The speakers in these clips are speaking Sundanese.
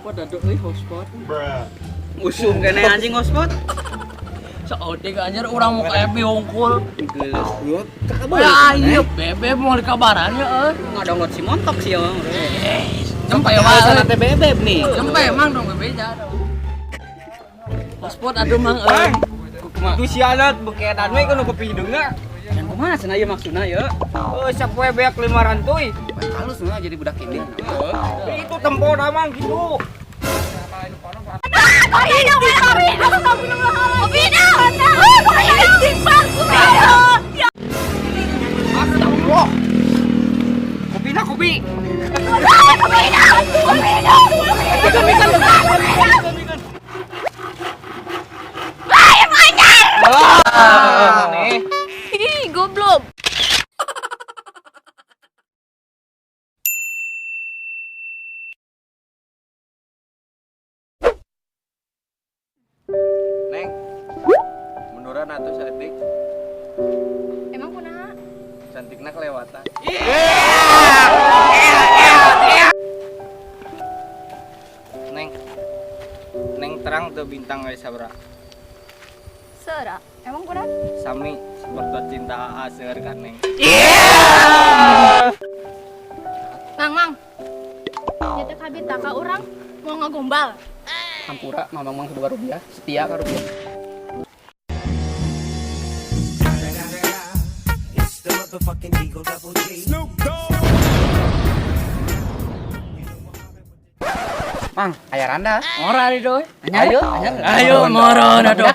Hotspot aduh euy hotspot. Bruh. Usum kene anjing hotspot. Saeutik anjir urang mau ka FB hungkul. Geus. Ya ieu bebe mau dikabaran ya euy. Ngadownload si montok sih ya. Cempe wae. Sana teh bebeb nih. Cempe emang dong bebe ja. Hotspot aduh mang euy. Kumaha? Itu sianat bekedan we kudu kopi hideungna. Yang kumaha cenah ieu maksudna ya? Oh, sapoe beak 5 rantuy. Halus mah jadi budak ini. Itu tempo damang gitu. Astagfirullah. Kopi na kopi. Nih. Ih, goblok. Neng, munduran atuh saeutik. Emang kunaha? Cantikna kelewatan. Neng, Neng terang tuh bintang we sabra. Sera, emang kunaha? Sami seperti cinta AA seueur ka Neng. Mang, mang. Nyata kabita ka urang mau ngagombal. Hampura mamang mang kedua rupiah, setia ka rupiah. Mang, aya randa. Ngora di doy. Ayo, Ayo moron aduh.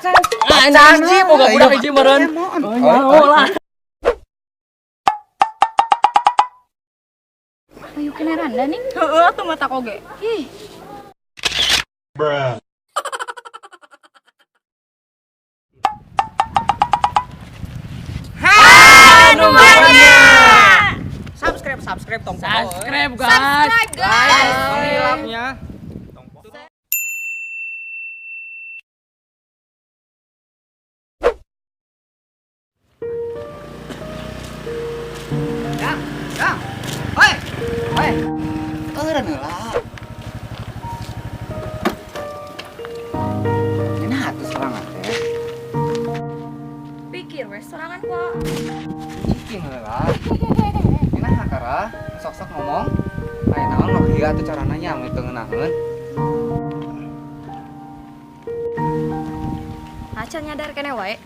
Anjing hiji boga budak hiji meureun. Oh lah. Ayo kena randa nih. Heeh, atuh mata koge. Ih, Bruh. anu mana? Subscribe, subscribe tong. Subscribe guys. Subscribe guys. Hilapnya. Dang, dang. Hoi. Hoi. Eureun heula. Ngeunah atuh sorangan teh. Pikir weh sorangan kok. Cicing heula. Ngeunah kara, sok-sok ngomong. Aya naon mah kieu atuh carana nya mun teu ngeunaheun. Acan nyadar kene wae.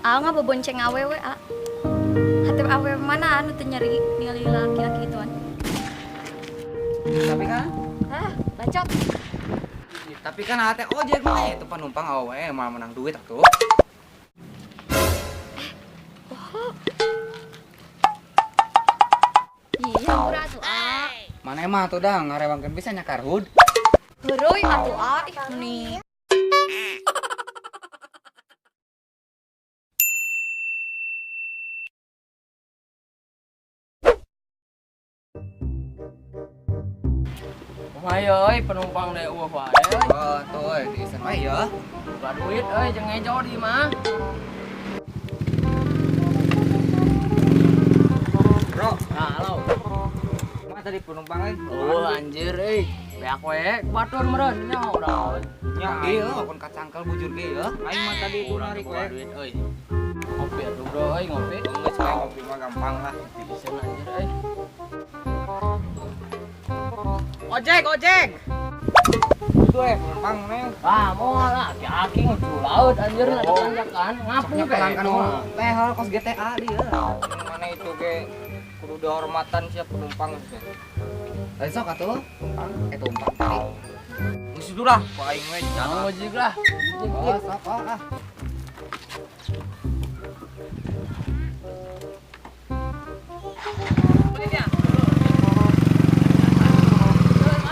Aa ngabobonceng awewe a. Hati awewe mana anu teu nyeri ningali laki-laki ituan. Tapi kan Hah, bacot. Tapi kan ate ojek mah itu penumpang awewe malah menang duit atuh. Oh. Iya, hampura atuh a. Mana emang atuh dah ngarewangkeun bisa nya karhud. Heuruy atuh a, ih meni. Kumaha euy penumpang deui eueuh wae. Oh, tuh euy diisen wae ya. Boga duit euy jeung ngejo di mah. Bro, Nah, halo. mah tadi penumpang euy. Oh anjir euy. Beak we batur meureun nya urang. Nya Ieu kun kacangkel bujur ge ya. aing mah tadi itu Urang narik boga we. duit euy. Ngopi atuh bro euy ngopi. Geus we ngopi mah gampang lah. Bisa anjir euy. Ojek, ojek. Itu penumpang Neng. Ah, moal lah, aki-aki ngucu laut anjir ada tanjakan, ngapu Nya kayak kan lehel kos GTA dia. Mana itu ge kudu dihormatan siap penumpang teh. Lain sok atuh, tumpang, tumpang tadi. Geus itu lah, ku aing we Jangan ngojek lah. Oh, sok ah.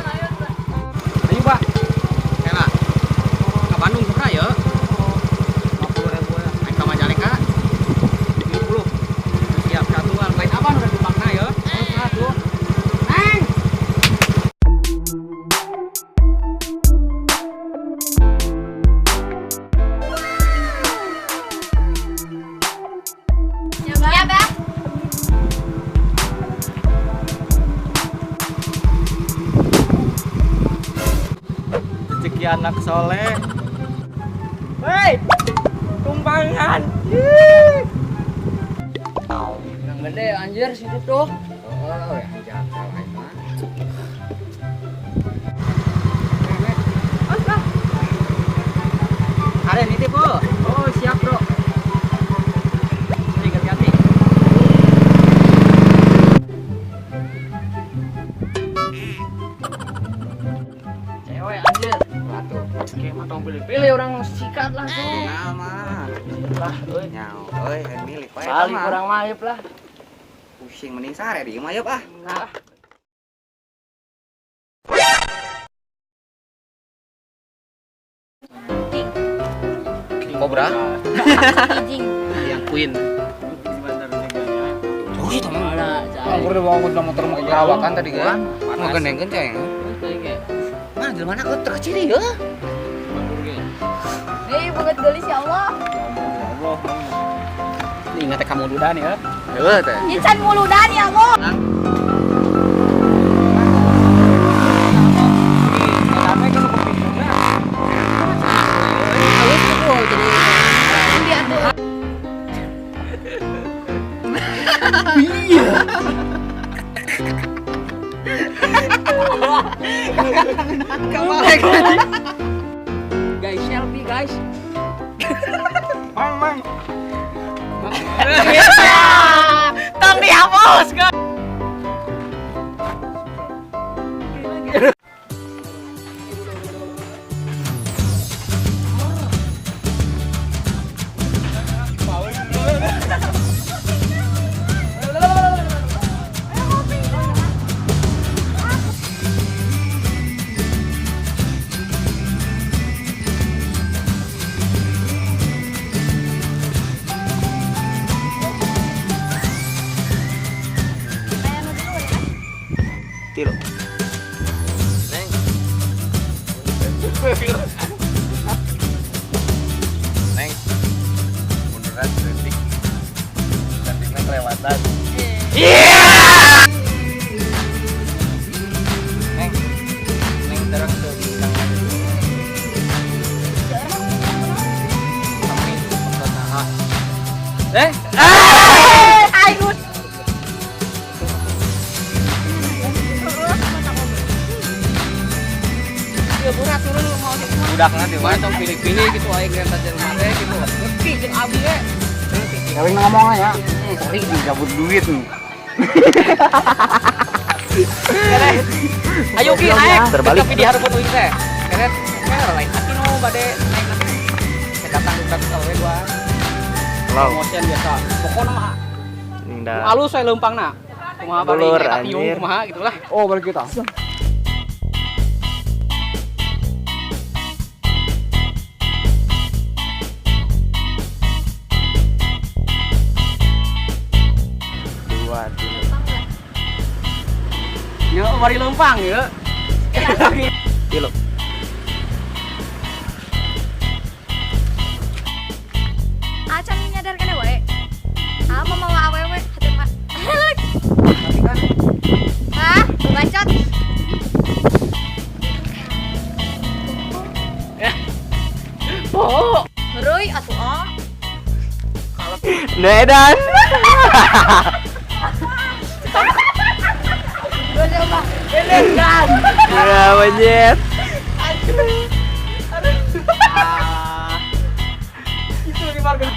Ayo, Pak. Kela. Ka Bandung sabaraha ya? 50.000 ya. Aing ka Majalengka 70. Siap satuan. Lain apa nu tumpangna ya? Satu. Neng. Ya, Bah. Apalagi anak soleh. Hei, tumpangan. Yang gede anjir situ tuh. Oh, ya jakal aing mah. Ada nitip, Bu. Oh, siap, Bro. Hati-hati. Cewek anjir. Waduh, Kayak mah tong pilih-pilih orang sikat langsung. kenal mah. Lah, euy. Nyao, euy, milik wae. Balik urang mah yeup lah. Pusing mending sare di imah yeup ah. Nah. Jing, Kobra. jing. Yang queen. Oh, iya teman. Mana? Anggur udah bangun udah motor mau ke Karawakan tadi kan. Mau gendengkeun ceng. Mana di mana kau terkecil ya? Eh, banget gelis ya Allah. Ini ingat kamu dudan ya. Heuh teh. Nyican muludan ya Allah. Ini atuh. Guys, selfie guys. Mang, mang. Tong dihapus, guys. Aya nu dulu ya. Tilu. Neng. Neng. Munduran detik. Cantiknya kelewatan. Neng. Neng terang ke bintang. Kami kota. Eh, Ayo. budak nanti mah tong pilih-pilih gitu aing renta jelema teh gitu. Ngerti jeung abi we. Kawin ngomong ya. Sorry cabut duit nih. Ayo ki naik. Terbalik. Tapi di hareupeun uing teh. Keret keret lain hati nu bade naik nanti. Datang budak awewe gua. Promotion biasa. Pokokna mah alus we leumpangna. Kumaha bade Dulur, naik tiung anjir. kumaha gitulah. Oh, balik kita. Dua, tiga. Nya bari leumpang ya. Tilu. Acan nyadar kana wae. Ah, mau mawa awewe hati mah. Tapi kan Hah? Bacot. Oh. Heureuy atuh ah. Medan. Ya, monyet. Itu di marga.